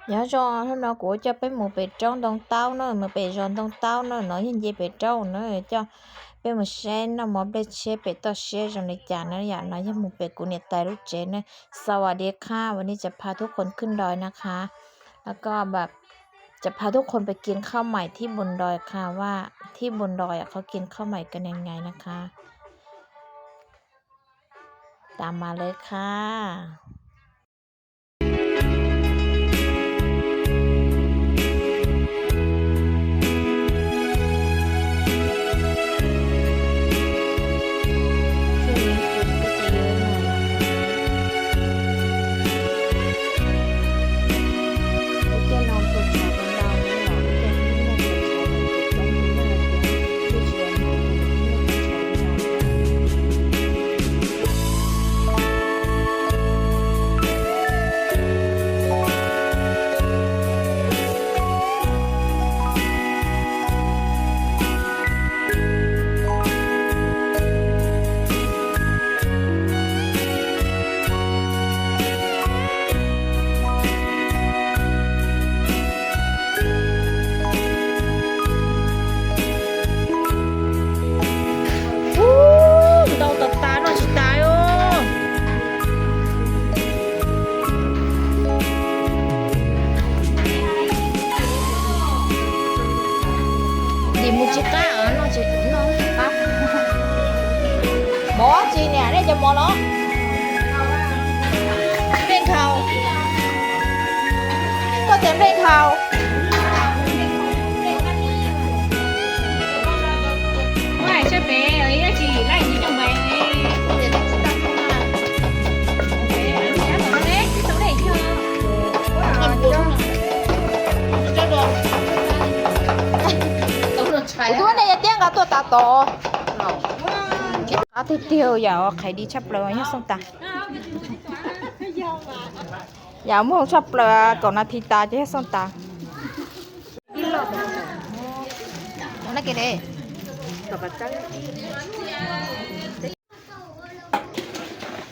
Nyob zoo, hnub no kuv coj peb mus pem roob Ntoo Taub na, mus pem zos Ntoo Taub na, no yog nce pem roob na, coj peb mus saib noj mov nplej tshiab pem toj siab zoo li cas na yom. No yog mus pem kuv niam tais lub tsev na. สวัสดีค่ะ วันนี้จะพาทุกคนขึ้นดอยนะคะ แล้วก็แบบจะพาทุกคนไปกินข้าวใหม่ที่บนดอยค่ะ ว่าที่บนดอยอ่ะเขากินข้าวใหม่กันยังไงนะคะ ตามมาเลยค่ะ Ntau tas tas noj tsis tas os. Dim mus tsis qab, noj tsis qab. Mov tsis niam, nej cov mov no. Nplej nkhaus. Koj tias nplej nkhaus. Kuv twb muab nej tiab nqa tuaj tas tod. Qab tiag tiag yom, qhais di tshaj plaws yog xooj tas. Yam muaj hmoo tshaj plaws, kaum nas this tas ces yog xooj tas.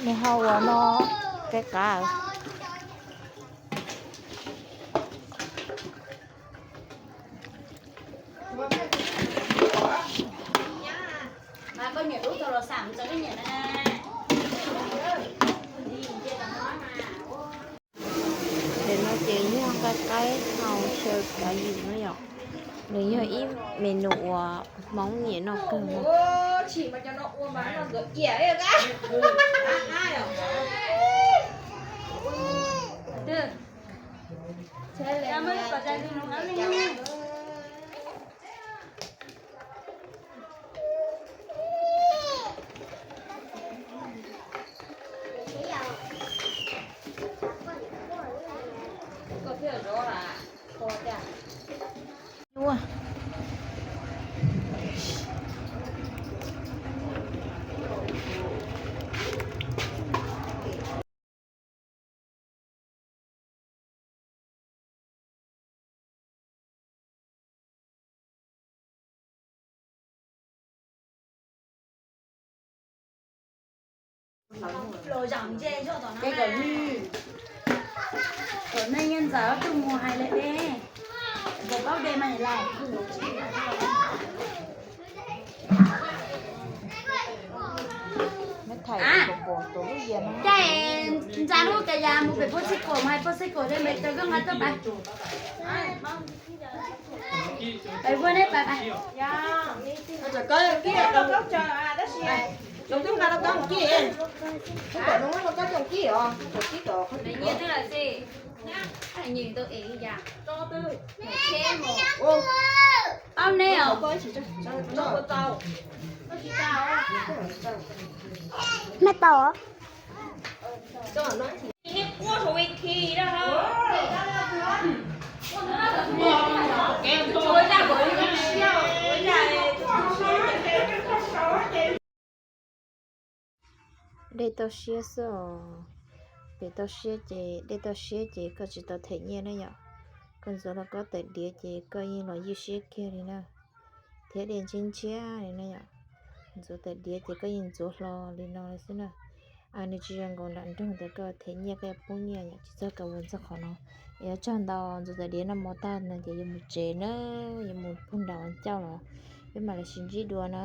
Nws ho ua no, kev qav. Ntawm no ces yog nqaij qaib hau xyaw kav yum na yom. Nws yog ib menu uas Hmoob nyiam noj kawg. Caij ntxa lub kas yas mus pem Phob Xib Kaum, mas Phob Xib Kaum thiab Npes Taws koj nqa tuaj pais. Pais ua neb pais pais. Koj twb nqa rau koj mus kij, koj kom zoo rau koj coj kij os, koj kib kom. Ob neb os. Maj tau. Dej toj siab xwb os. Pem toj siab ces, dej toj siab ces koj tsis tau them nyiaj na yom. Koj ntxuav hlo koj tawm diav ces koj yeej los ywj siab kiag li na. Thiab dej ntshiab ntshiab li na yom. Ntxuav tawm diav ces koj yeej ntxuav hlo li no xwb na. Nws tsis zoo nkaus nram nroog ntawd koj them nyiaj koj yuav poob nyiaj yom, tsis txog koj ua ntxog qhov no. Yuav tsaug ntau, ntxuav tais diav noj mov tag no ces yuav mus tsev na, yuav mus pug nram ncauj los peb mam li sib ntsib dua na.